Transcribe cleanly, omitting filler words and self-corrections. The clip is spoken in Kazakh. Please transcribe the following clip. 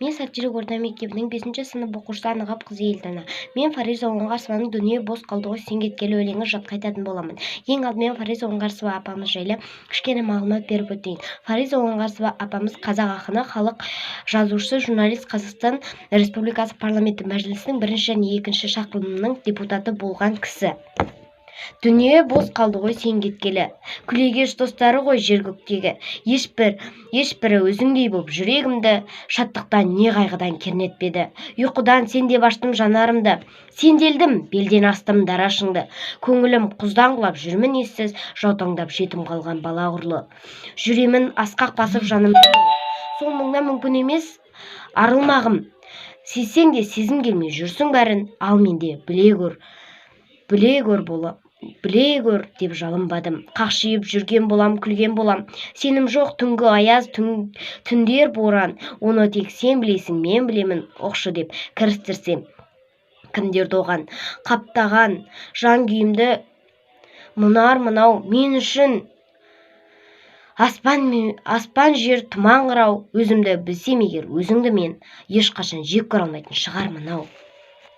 Мен Сәттерек орта мектебінің бесінші сынып оқушысы Анағапқызы Елдана. Мен Фариза Оңғарсованың «Дүние бос қалды ғой сен кеткелі» өлеңін жатқа айтатын боламын. Ең алдымен Фариза Оңғарсова апамыз жайлы кішкене мағлұмат беріп өтейін. Фариза Оңғарсова апамыз — қазақ ақыны, халық жазушысы, журналист, Қазақстан Республикасы Парламенті Мәжілісінің бірінші және екінші шақырылымының депутаты болған кісі. Дүние бос қалды ғой сен кеткелі. Күлегеш достары ғой жер көктегі. Ешбір, ешбірі өзіңдей боп жүрегімді шаттықтан не қайғыдан кернетпеді. Ұйқыдан сен деп аштым жанарымды. Сенделдім, белден астым дара шыңды. Көңілім құздан құлап жүрмін ессіз, жаутаңдап жетім қалған бала құрлы. Жүремін асқақ басып жанымды. Сол мұңнан мүмкін емес арылмағым. Сезсең де сезім келмей жүрсің бәрін, ал менде біле көр, біле көр бола біле көр деп жалынбадым. Қақшиып жүрген болам, күлген болам. Сенім жоқ, түнгі аяз түн, түндер боран. Оны тек сен білесің, мен білемін. Ұқшы деп кірістірсем кімдер оған. Қаптаған жан күйімді мұнар мынау мен үшін аспан, аспан жер тұман қырау. Өзімді білсем егер, өзіңді мен ешқашан жек көре алмайтын шығармын ау.